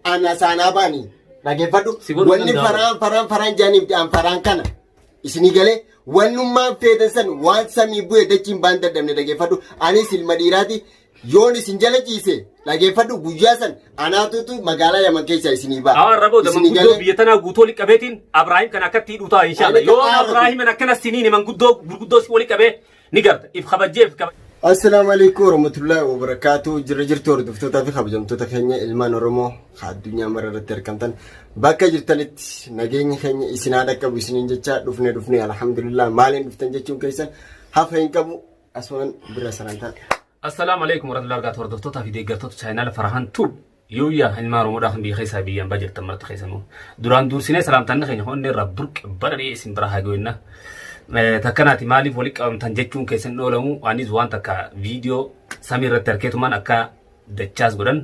Ana saanaa baani dhageeffadhu. Si godhuu Wanni danda'amu. faraan faraan faraan jaaniif an faraan kana isinii galee wannummaan feetan san waan samii bu'e dachiin baan dadhabne dhageeffadhu. Anis ilma dhiiraati yoon isin jala ciise dhageeffadhu guyyaa san anaatutu magaalaa Yaman keessaa isinii ba'a. Awaan raboo da Isinii manguddoo galee biyya tanaa guutuu walitti qabeetiin Abrahaam kan akkatti hidhuu ta'a inshallah. Ani Yoo kan aaratu. Abrahaam akkana siniin manguddoo gurguddoo si walitti qabee ni garta. If kabajjee if kabajjee. Assalaamu alaikum warahmatullahi wabarakatuh. Jirra jirtu hordoftootaa fi kabajamtoota keenya ilmaan Oromoo ka addunyaa mara irratti argamtan bakka jirtanitti nageenyi keenya isin haa dhaqqabu isiniin jecha dhufne dhufne alhamdulillah maaliin dhuftan jechuun keessan hafa hin qabu asumaan bira salantaa. Assalaamu alaikum warahmatullahi wabarakatuh. Hordoftootaa fi deeggartoota chaayinaala Farahan Tube. Yooyyaa ilmaan Oromoodhaa kan biyya keessaa biyyaan baa jirtan marti keessanuu. Duraan duursinee salaamtanni keenya honnee irraa burqe bara dhiyee isin bira haa geenna. Takkanaati maaliif walitti qabamtan jechuun keessan dhoolamu anis waan takka viidiyoo samii irratti harkeetumaan akka dachaas godhan.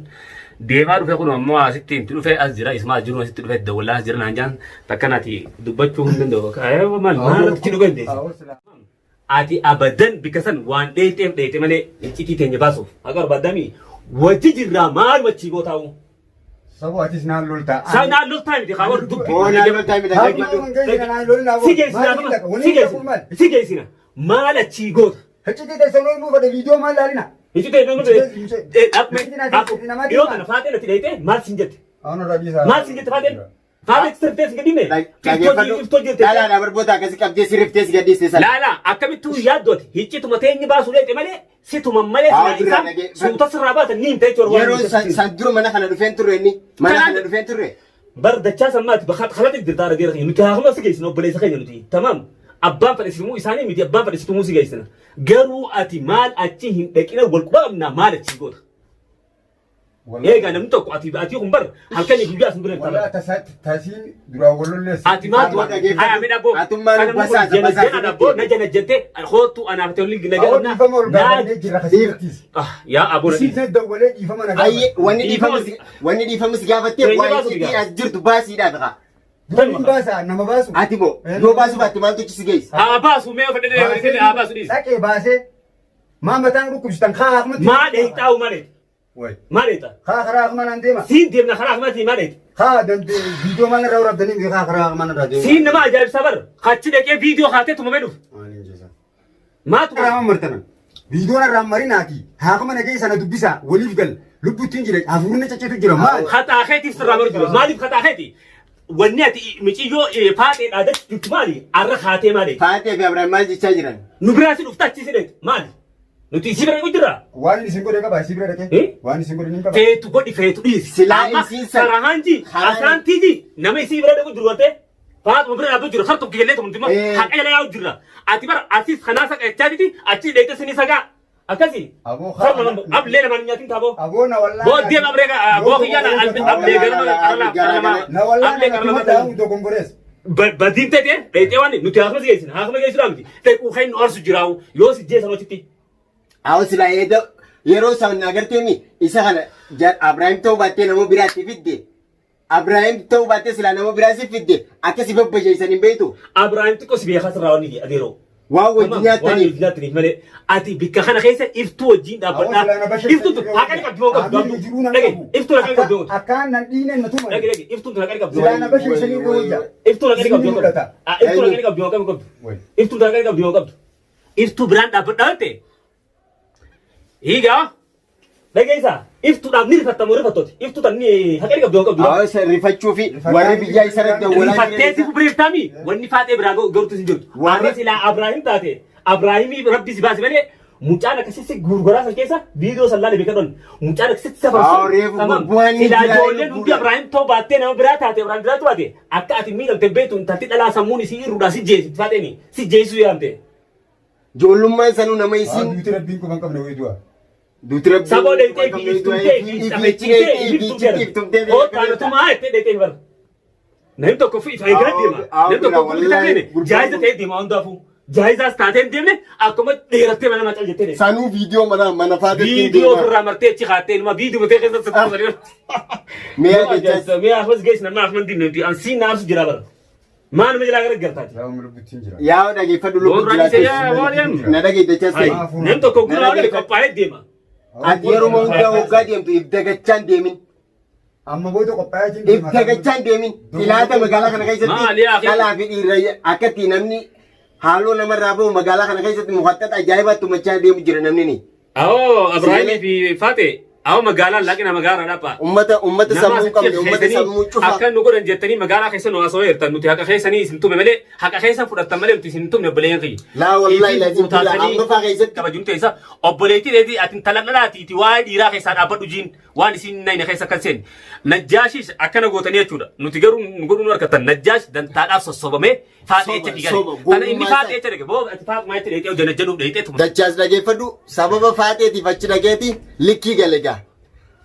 Deemaa dhufe kun ammoo asitti itti dhufe as jira isumaa as jiru asitti dhufe dawwallaa as jira naan jaan takkanaati dubbachuu hin danda'u. Maal maal irratti dhugan deessi. Ati abadan bikka san waan dheeyxeef dheeyxe malee iccitii teenya baasuuf haqa barbaadamii wajji jirraa maal wachii gootaa'u. Sabo atis naan loltaa. Sa naan loltaa miti kaa warri dubbi. Oo naan loltaa miti dhageeffadhu. Si geessina si geessina si geessina maal achii goota. Hiccitii teessan ol buufadhe viidiyoo maal laalina? Iccitii dhaqme dhiyoo kana faaxeen ati dheeyxe maal siin jette? Awwan irraa dhiisaa. Maal siin jette faaxeen? Faaxeen sirtee si gadhiifne? Dhageeffadhu. Iftoo jirte. Dhalaadhaa barboota akkasii qabdee sirriftee si gadhiiste sana. Laala akkamittuu yaaddooti hiccituma teenyi baasuu dheeyxe malee situma malee Haa, silaa birraa isaan suuta sirraa baatan ni himta jechuudha. Yeroo san dura mana kana dhufeen turre inni. Mana kana dhufeen turre. Bar dachaa sammaati bakka kalatti jirta ara deera nuti haa kuma si geessina obboleessa keenya nuti tamaam abbaan fedhe situmuu isaanii miti abbaan fedhe situmuu si geessina garuu ati maal achi hin dhaqina wal quba qabnaa maal achi goota. Eegaa namni tokko ati ati kun bar halkanii guyyaa asin bira Walaa ta'a. tasiin duraan wal lolleessi. Ati maal Amma dhageeffadhu. Aya midha boo. Atummaan Kana basaasa, jana basaasa jana dhaboo na jana jettee hoottu anaaf ta'e olli nagaa. Awwan dhiifama ol gaafannee jirra kasiittis. Yaa aboo na Isiin dawwalee dhiifama na Ayyee gaafate. wanni dhiifamu wanni dhiifamu si gaafattee Teenya waan baasuu iccitii digaa. as jirtu baasiidhaaf kaa. Dubbiin baasa nama baasu. Ati moo yoo baasuu baatte maaltu achi si geessa? Haa baasu mee fedhe haa baasu dhiisi. Dhaqee baasee maa mataan dhukkubsitan kaa akkumatti. Maa dheeyxaa'u malee. Way. Maa dheeyxa. Kaa karaa akkuma naan deema. Siin deemna karaa akkumatti maa dheeyxa. Kaa dandee viidiyoo maal irraa waraabdanii kaa karaa akkuma irraa deema. Siin nama ajaa'ibsaa bar. Achi dhaqee viidiyoo kaatee tumamee dhufu. Maaliin jeesa. Maa tuma. Irraa martanan. Viidiyoon irraa marinaati. Haakuma nagee sana dubbisaa waliif gal. Lubbuttiin jira hafuurni caccitu jira maal? Haxaa keetiif sirraa maru jira. Maaliif haxaa keeti? Wanni ati miciyyoo faaxee dhaadatti jirtu maali? Arra kaatee maali? Faaxee fi Abiraam maal jechaa jiran? Nu biraa si dhufta achi si dheetu maali? Nuti isii bira jirra. Waan isin godhe qaba isii bira dhaqee. Eh? Waan isin godhe ni qaba. Feetu godhi feetu dhiisi. Silaa Amma isiin san- Farahaanji asaantiiji nama isii bira dhaqu jiru gartee. Faatuma bira dhaabbatu jira. Har tokko jallee tokko Eh. nuti haqa jala yaa'u jirra. Ati bara asis kanaa saqa jechaa achi dheeyte sinii sagaa. Akkasi. Aboo Harma lama ablee lamaan hin nyaatin taaboo. Aboo na wallaa. Booddee abree boo kiyyaan ablee garma qarla Na wallaa ablee na qarla kuma daa'u dogongorees. Badiin ta'e dheeytee waan nuti haasuma si geessina haasuma geessuudhaa miti. Ta'e kan nu arsu jiraa'u yoo si jeessan hojitti. Awwa silaa eeda yeroo san agarteemi isa kana Abiraam ta'uu baattee nama biraatti fidde. Abiraam ta'uu baattee silaa nama biraa si fidde akkasi babbajeessan hin beektu. Abrahaam xiqqoo si beekaa sirraa waan adeeroo. Waan wajjin Waan nyaattaniif. wajjin nyaattaniif malee ati bikka kana keessa iftuu wajjin dhaabbadhaa. Iftuu tun haqa ni qabdi moo qabdu abduu. Dhage iftuu haqa ni qabdi moo qabdu. Akkaan nan dhiine na tuma. Dhage dhage iftuun tun haqa ni qabdi. Silaa na basheessanii irra wayya. Iftuun haqa ni qabdi moo qabdu. Iftuun haqa ni qabdi moo qabdu. Iftuun haqa ni qabdi moo qabdu. Iftuu biraan dhaabbadhaa jette. Hiigaa. Dhageessaa iftuudhaaf ni rifatta moo rifattooti? Iftuu tan ni haqa ni qabdi moo qabdu. Awwa isa rifachuu fi warri biyyaa isa irratti dawwalaa Rifattee si bireeftaami wanni faaxee biraa gartuu sin jirtu. Warri- Warra silaa Abraahim taate Abraahimii rabbi si baase malee mucaan akkasitti gurguraa san keessa viidiyoo san laale beekadhoon mucaan akkasitti Haa, reefu gurguraan ni Silaa jira, ijoolleen hundi gurguraan. Abraahim ta'uu baattee nama biraa taate Abraahim biraa taate akka ati miidhamte beektu intalti dhalaa sammuun isii irruudhaa si jeesi faaxeeni si jeesisuu yaamte. Ijoollummaan sanuu nama Isiin isiin duuti rabbiin quban qabne wayii du'a. duuti rabbi. Saboo dheeyxee fi iftumtee fi taphachiisee fi iftumtee. Hootaanatumaa jettee dheeyxee bara. Namni tokko fi ifa eegaa deema. Namni tokko gurgurtaa deeme jaayiza ta'ee deema hundaafuu. Jaayizaas taatee hin deemne akkuma dheerattee mana macal jettee deema. Sanuu viidiyoo mana mana faatetti hin Viidiyoo deema. ofirraa martee achi kaattee inuma viidiyoo matee keessatti sitti Mi'a jechaas. Mi'a akkas geessina nama akkas diinne nuti ansiin naarsu jira bara. Maa nama jalaa gara gartaati. Yaa lubbuttiin jira. Yaa dhageeffadhu lubbuu Boorraa dhiisee yaa jiraattus. waan Na dhageeffachas ta'e. Namni tokko gurraa waliin qophaa'ee deema. Ati yeroo hundaa hoggaa deemtu if dagachaan deemin. Amma booda qophaa'ee If dagachaa hin deemin. Ilaata magaalaa kana keessatti Maali yaa akhi? dhalaa fi dhiira akka itti namni haaloo namarraa bahu magaalaa kana keessatti mukaxxaxa ajaa'ibaa tumachaa deemu jira namni ni. Awoo Abrahaimii fi Faate awoo magaalaan laaqina magaalaa dhapha. Ummata ummata Nama sammuu hin qabne ummata keessanii sammuu cufaa. akka nu godhan jettanii magaalaa keessa nu haasawaa jirtan nuti haqa keessanii isin tume malee haqa keessan fudhattan malee nuti isin hin tumne obboleeyyan kiyya. Laa wallaahi laziim billah amma faa keessatti kabajumte isa obboleettii dheetii ati intala dhalaatiiti waa'ee dhiiraa keessaa dhaabbadhu jiin waan isin nayne keessa kan seenne. Najjaashis akkana gootanii jechuudha. Nuti garuu nu godhuu nu harkattan. Najjaash dantaadhaaf sossobamee faaxee Soba, jecha gale. soba, Tana inni gowwummaa faaxee jecha dhage. Boo ati faaxumaa jecha dheexee hojjanajjanuuf dheexee tuma. Dachaas dhageeffadhu sababa faaxeetiif achi dhageeti likkii gale gaa.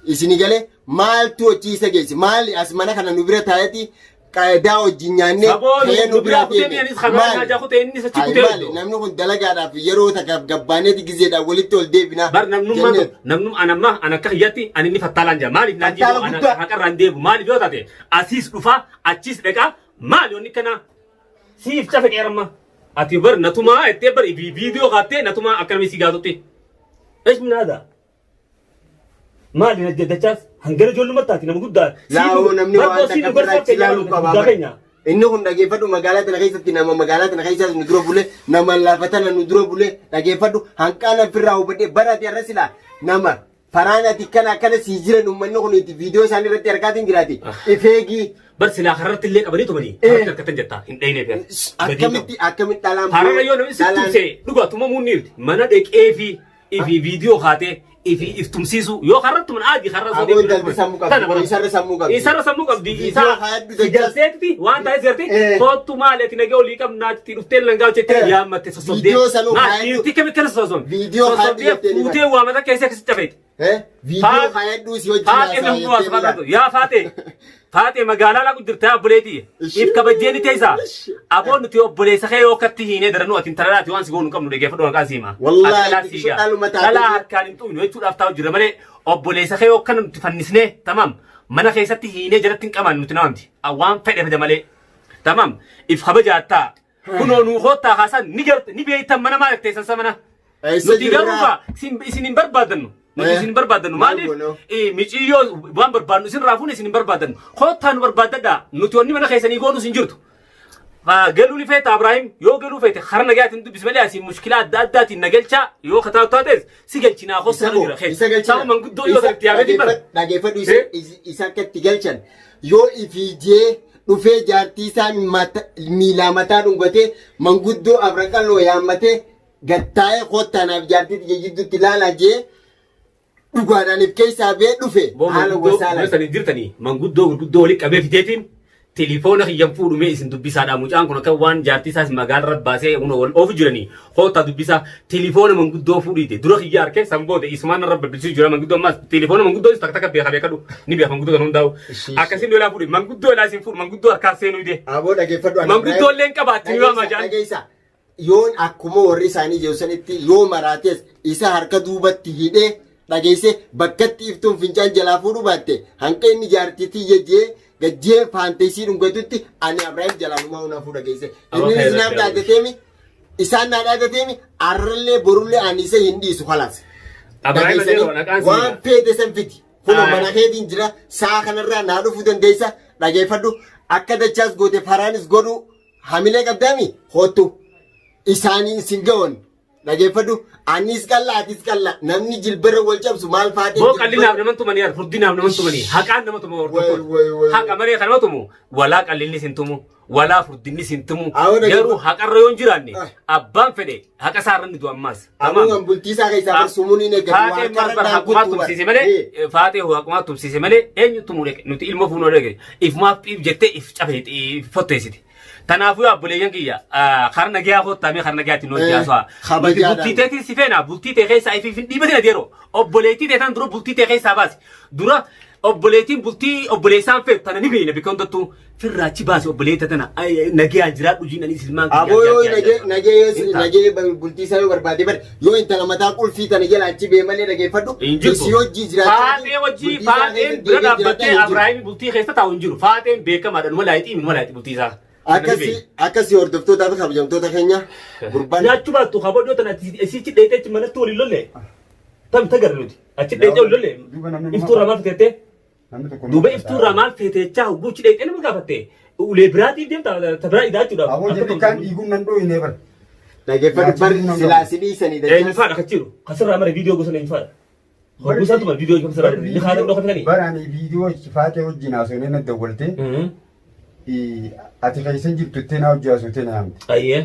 Isini gale maaltu hojii isa geesse maali as mana kana nu bira taa'eeti qaadaa wajjin nyaannee Saboo ka'ee nu biraa kutee mi'anis kabiraa Maali? haajaa kutee inni achi Hayi kutee maali iddoo. namni kun dalagaadhaaf yeroo takkaaf gabbaaneeti gizeedhaan walitti ol deebinaa. Bar namnummaan jennee. tokko namnum anamma an akka kiyyatti ani inni fattaalaan jira maaliif naan Fattaala jiru ana guddaa. haqarraan deebu maaliif yoo taate asiis dhufaa achiis dhaqaa maali wanni kana siif cafe qeeramma ati bar natumaa jettee bar viidiyoo kaattee natumaa akka namni si gaatutti. Eesh minaada? Maali na dachaas hangana ijoollummaa taati nama guddaa. Laawoo namni waan siin takka gorsa biraatti ilaaluu qaba. guddaa keenya. Inni kun dhageeffadhu magaalaa tana keessatti nama magaalaa tana keessaas nu dura bule nama lafa tana nu dura bule dhageeffadhu hanqaana ofirraa hubadhee bara ati har'a silaa nama faraan ati kana akkana sii jiran uummanni kun itti viidiyoo isaanii irratti harkaatiin jiraati. Ifeegii Bar silaa karratti illee qabanii tumanii Eh. karratti harkatan jettaa hin dhayneef yaa. Akkamitti akkamitti dhalaan Hararra yoo namni si dhalaan- tumse dhugaa tumamuun ni jirti. Mana dhaqee fi ifi viidiyoo kaatee ifi if tumsiisu yoo karra tuman aadi karra soo Aboo intalti sammuu qabdi. Isarra sammuu qabdi. Isarra sammuu qabdi. Viidiyoo kaayadhu Si garteetti waan ta'eef gartee Eh. kootu maali ati nagee olii qabnaa itti dhuftee langaa hojjettee Eh. yaammatte sossobdee. Viidiyoo sanuu Maal kaayadhu. dhiirti kami kana sossobde. Viidiyoo kaayadhu Sossobdee jettee ni fuutee waamata keessa akkasitti cafeeti. Eh? Viidiyoo kaayadhu si wajjin Faaxee haasaa nama jettee waa ni yaa faaxee faaxee magaalaa laa jirta obboleetii Ishi. if kabajjee ni teessa Ishi. aboon nuti obboleessa kee yoo akkatti hiinee daranuu ati intala laati waan si goonu hin qabnu dhaggeeffadhu waan qaasii hima. Wallaahi, Ati dhalaa itti siigaa. dhaluma taatee Dhalaa jiru. harkaan hin xuqnu jechuudhaaf taa'u jira malee obboleessa kee yoo akkana nuti fannisnee tamaam mana keessatti hiinee jalatti hin qaban nuti namamti waan fedhe fide malee tamaam if kabajaattaa kunoo nuu koottaa haasan ni garte ni beektan mana maal teessan samana. Eessa Nuti garuu jirraa? gaa isin hin barbaadannu. Nuti Eh, isin hin barbaadannu. maal Maaliif goonoo? Miciyyoo waan barbaadnu isin raafuun isin hin barbaadannu. Koottaa nu barbaaddadhaa. Nuti wanni mana keessanii goonus hin jirtu. Galuu ni feeta Abrahaim yoo galuu feete hara nagaatiin dubbisi malee asiin mushkilaa adda addaatiin na galchaa yoo kataa taates si galchinaa koo sana jira. Isa galchan. Sababa manguddoo yoo itti yaabeetiin bara. Dhageeffadhu isa akka itti galchan yoo ifiijee dhufee jaartii isaa miilaa mataa dhungatee manguddoo afraqalloo yaammatee gattaa'ee kottaanaaf jaartii tiyya jidduutti ilaalaa jee dhugaadhaan if keessaa bee dhufe haala Manguddoo wasaalaan. sanii jirtanii manguddoo gurguddoo walitti qabee fiteetiin telefoona kiyyan fuudhumee isin dubbisaadha. Mucaan kun akka waan jaartii isaas magaalaa irra baasee huna wal oofu jiranii koottaa dubbisaa telefoona manguddoo fuudhiite dura kiyya harkee san booda isumaan irra bilbilchisu jira manguddoo ammaas telefoona manguddoo takka takka beeka beekadhu ni beeka manguddoo kan hundaa'u Ishii. akkasiin lolaa fuudhe manguddoo ilaa isin fuudhu manguddoo harkaa seenuu ide. Aboo dhageeffadhu. ani Manguddoo illee hin qabaatti ni waama jaan. Dhageessa. Yoon akkuma warri isaanii jiru sanitti yoo maraates isa harka duubatti hidhee dhageesse bakkatti iftuun fincaan jalaa fuudhuu baatte hanqa inni jaartii tiyya jee gajjee faanteesii dhungatutti ani Abrahaam jalaa numaa hunaa dhageesse. Aboo Inni khayra isinaaf ta'e. dhaadateemi isaan naa dhaadateemi arrallee borullee ani isa hin dhiisu kalaas. Abrahaam Dhageessanii adeeroo dhaqaan waan siidha. feete san fiti. Kun Aye. mana keetiin jira saa kanarraa naa dhufuu dandeessa dhageeffadhu akka dachaas goote faraanis godhu hamilee qabdaami hoottu isaanii isin ga'oon dhageeffadhu anis qalla atis qalla namni jilbarra wal cabsu maal faatee Boo qallinaaf nama tumanii yaa furdinaaf nama tumanii haqaan nama tumu Way, way, hordoftoota. way. Haqa malee kan nama tumu walaa qallinni sin tumu walaa furdinni sin tumu Awwa, dhaggeeffadhu. garuu haqarra yoo hin jiraanne Ah. abbaan fedhe haqa isaarra ni du'a ammaas. Abuun bultii isaa keessaa barsumuun hin eeggatu Faaxee maal bar haqumaa tumsiise malee faaxee haqumaa tumsiise malee eenyu tumuu dhaqe nuti ilma fuunoo dhaqe ifumaaf xiif jettee if cafee if fotteessite. Tanaafuu yaa obboleeyyan kiyya kara nagayaa kottaa kara nagayaatti nu hojjaasaa. Kabajaadhaan. Bultii teetiin si feena bultii tee keessaa ifiif hin dhiibatin adeero obboleettii tee tan dura bultii tee keessaa baasi dura obboleettiin bultii obboleessaan feetu tana ni beeyna bikka hundattuu firraachi baasi obboleetta tana nagayaan jiraadhu jiin anis ilmaan kiyya Aboo yoo jiraadhu. nagee yoo nagee bultii isaa yoo barbaade bare yoo intala mataa qulfii tana jala achi bee malee dhageeffadhu Hin jirtu. si hojii jiraachaa Faaxee wajjii faaxeen bira dhaabbattee Abrahaam bultii keessa taa'u hin jiru. Faaxeen beekamaadha numa laayitii numa laayitii bultii isaa. Akkasii akkasii hordoftootaa fi kabajamtoota keenya gurbaan Nyaachuu baattu kabajoo tana isichi dheetee achi manatti waliin lolle. Tam tagarre nuti. Achi dheetee waliin lolle. Duuba namni Iftuu irraa maal fiteettee? Namni tokko Duuba iftuurraa maal feetechaa hogguuchi dheeyxee nama gaafatte ulee biraatiif deemta ta biraa idaachuudhaaf. Aboo Akka jarri tomtu. kaan dhiiguun nan dhooyine bara. Dhaggeeffadhu bar silaa si dhiisanii Eenyu dachaas. faadha kan jiru? Kasirraa mara viidiyoo gosa eenyu faadha? Hogguu isaatu mara viidiyoo kasirraa mara. Ni haadha dhokatanii. Barani viidiyoo faatee wajjin haasofnee na dawwaltee ati keessa hin jirtu ittee na hojii haasofte na yaamte. Ayyee.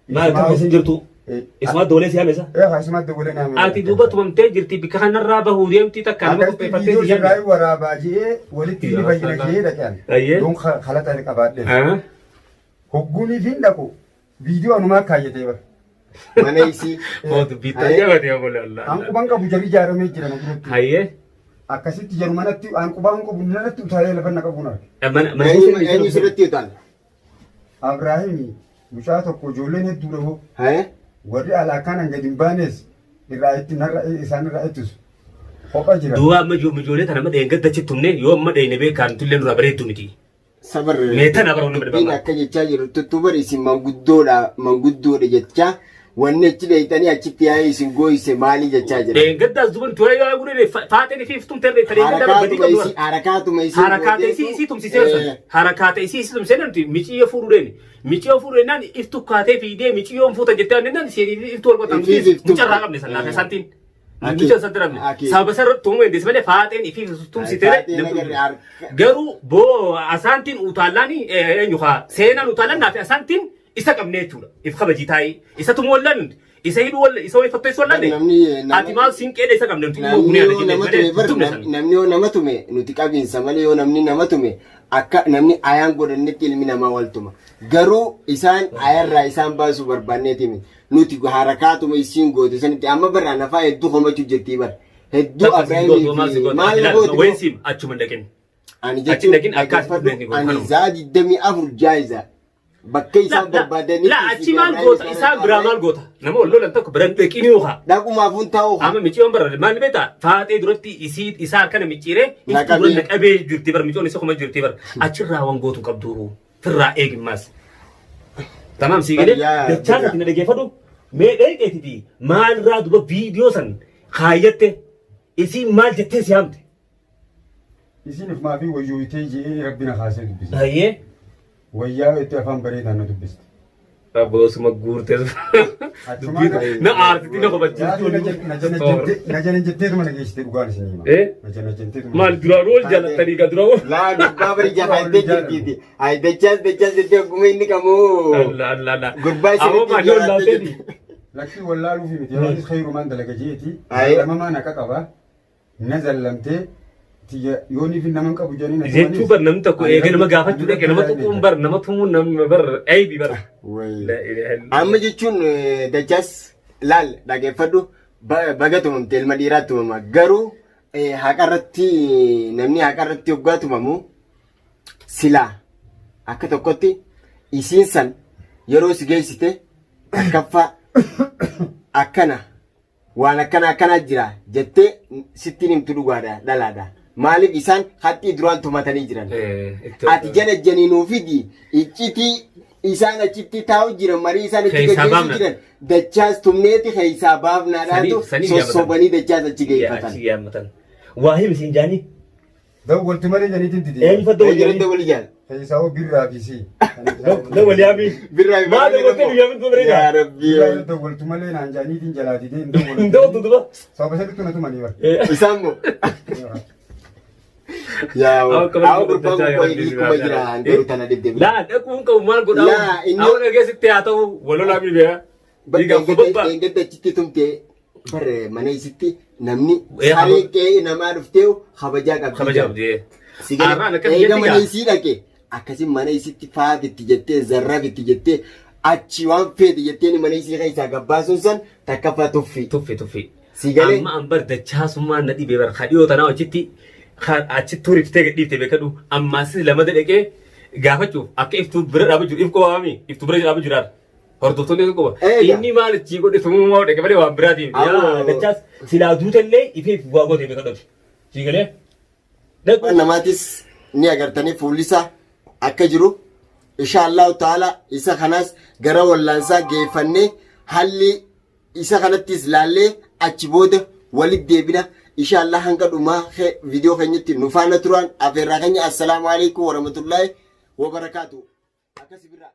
Maal akka keessa hin jirtu? Isumaa doolee si yaamesa? Ee isumaa dawwalee na yaame. Ati duuba tumamtee jirti bikka kanarraa bahuu deemti takka nama Akkasitti qopheeffattee viidiyoo si yaamte. sirraa waraabaa je'ee walitti ni fayyina je'ee dhaqan. Ayyee. Yoon kalaxa qabaadhe. Hogguuniif hin dhaqu viidiyoo anumaa kaayyatee bara. Mana isii. Mootu bittaa jabatee obbolee Allah. An quban qabu jarri ijaaramee jira na duratti. Hayyee. Akkasitti jaru manatti an quban qabu narratti utaalee lafa na qabuun arge. Mana mana Eenyu eenyu sirriitti utaala? Abrahaami mucaa tokko ijoolleen hedduudha hoo Hee? warri alaa kanan gadi hin baanes irraa itti narra isaan irraa ittisu. Kopha jira. Duuba amma ijoollee tana amma dheengadda achitti tumne yoo amma dheeyne beekaan tullee nurraa bareeddu miti. Sabar. Mee tana bara nama Dubbiin dhibama. akka jechaa jiru tuttuu bari isin manguddoodha manguddoodha jechaa wanni achi dheeyxanii achitti yaa'ee isin gooyise maalii jechaa jira. Dheengaddaas duban tura yoo gurre faaxeen fi iftum terre dheengadda badii Harakaatuma qabdu. isii harakaatuma isii Harakaata isii isii tumsisee san. Harakaata isii isii tumsisee namti miciyyo fuudhu deemi. Miciyyo fuudhu jennaan iftu kaatee fiidee miciyyoon fuuta jettee jennaan isheen iftu wal qotan. Ifiif iftu. Mucarraa qabne san laata santiin. Akii. Mucha san diramne. Akii. Sababa sarara tumuu dandeessi malee faaxeen ifiif tumsitee Faaxeen agarre harka- Garuu boo asaantiin utaallaan eenyu haa seenaan utaallaan naafi asaantiin isa qabne jechuudha. If kabajii taa'ii isa tumuu wallaan isa hidhuu walla isa wayii fatteessuu wallaan Namni- nama- ati maal sinqeedha isa qabne nuti immoo Namni bunee yoo jennee nama malee tume bar tumne sana. namni yoo nama tume nuti qabiinsa malee yoo namni nama tume akka namni ayaan godhannetti ilmi namaa wal tuma. Garuu isaan ayarraa isaan baasuu barbaanneeti miti. Nuti harakaatuma isiin goote sanitti amma barraa nafaa hedduu komachuu jirtii bar. Hedduu Abrahaimii fi maal na goote Wayin siim achuma hin dhaqin. Ani Achi jechuun dhaqin akka asitti dhaggeeffadhu dhaqin ani kanuma. zaa 24 jaayiza bakka isaan barbaadanitti La achi maal goota isaan biraa maal goota nama wal lolan tokko biran dhaqin yookaan. Dhaqumaaf taa'u Amma micciyoon bara maal beektaa faaxee duratti isii isaa akkana micciiree iftuu Naqabee. dura naqabee jirti bara micciyoon isii kuma jirti bara achirraa waan gootu qabdu firraa eegimmaas. Tamaam sii galee Yaa, dachaa yaa. ati na dhageeffadhu mee dheeqeetiti maalirraa duba viidiyoo san kaayyatte isii maal jettee si haamte. Isin ufumaa fi wayyooyitee je'ee rabbi na kaasee dubbise. Hayyee. Wayyaa itti afaan bareedaan na dubbiste. Abboosuma guurtee dubbii na aartitti na kofachiiftu. Na jana jetteetuma na geessite dhugaan isin hima. Eh? Na jana jetteetuma. Maal duraan wal jaalattanii ka duraan wal. Laa gurbaa bari jafaatee jirtiiti. Ay dachaas dachaas jettee ogguma inni qabu. Allah Allah Allah. Gurbaa Ammoo isinitti maal wal jaalaattee laalteeti? jirti. Lakkii wallaaluufi miti. Yeroonis khayrumaan dalaga jeeti. Aye. Zallamamaan haqa qaba. Na zallamtee tiyya yooniif nama hin qabu jedhanii na Jechuu bar namni tokko eega nama gaafachuu dhaqe nama tuquun bar nama tumuun nama bar aybi bar. Wayi. La ilaha illallah. Amma jechuun dachaas laal dhageeffadhu baga tumamte ilma dhiiraa tumama garuu haqarratti namni haqarratti hoggaa tumamu silaa akka tokkotti isiin san yeroo si geessite takkaffaa akkana waan akkana akkanaa jira jettee sittiin himtu dhugaadha dhalaadha. Maaliif isaan haxxii duraan tumatanii jiran. Ati jala janii nuu fidi iccitii isaan achitti taa'u jiran marii isaan achi Keessaa gaggeessu baafna. jiran dachaas tumneeti keessaa baafnaadhaatu Saniif- saniif yaammatan. sossobanii dachaas achi geeffatan. Achi yaammatan. Waa himi siin jaanii. Dawwalti malee janiitiin didi. Eenyu fadda wal Eenyu jaanii? walii jaal. Keessaa hoo birraa fi sii. Dawwal yaami. Birraa fi Maal baraan dawwaltee immoo. guyyaa bintuu bareeda. Yaa Rabbii. Birraa dawwaltu malee naan jaaniitiin jalaa didee hin Hin dawwaltu. dawwaltu duba. Sababa sadiitu na tumanii bara. Isaan moo. Yaa Akka malee awwa gurbaan guddachaa kun yeroo hiikuma jira hangaruu tana dhibde. Laa dhaquun qabu maal godhaa? Laa, inni- Awwa dhageessitti haa ta'u walolaa bilbiyaa. Dhiigaaf bobbaa. Eeggadda achitti tumte bar mana isitti namni Eh, saree qe'ee namaa dhuftee kabajaa qabdi. Kabajaa qabdi. Si galee Arraan akka eega biyyatti mana gaa. isii dhaqe akkasii mana isitti faafitti jettee zarrafitti jettee achi waan feete jettee mana isii keessaa gabbaasuun san takkaffaa tuffi. Tuffi tuffi. Si galee Amma an bar dachaasummaan na dhibee bar kadhiyoo tanaa achitti achi turiftee gadhiifte beekadhu ammaas lama dhaqee gaafachuuf akka iftuu bira dhaabachuu if qobaami iftuu bira dhaabachuu jiraata. Hordoftoonni qoba. Eega. Inni maal itti godhe tumummaa dhaqe malee waan biraatiin. Yaa Awoo. dachaas silaa duutellee ifee if waa goote beekadhu. Si galee. Dhaqu. Namaatis ni agartanii fuulli isaa akka jiru insha Allahu ta'ala isa kanas gara wallaansaa geeffannee halli isa kanattis laallee achi booda walitti deebina. Inshaallah hanga dhumaa viidiyoo keenyatti nu faana turaan afeerraa keenya. Assalaamu alaikum warahmatullaahi wabarakaatu. Akkasi birraa.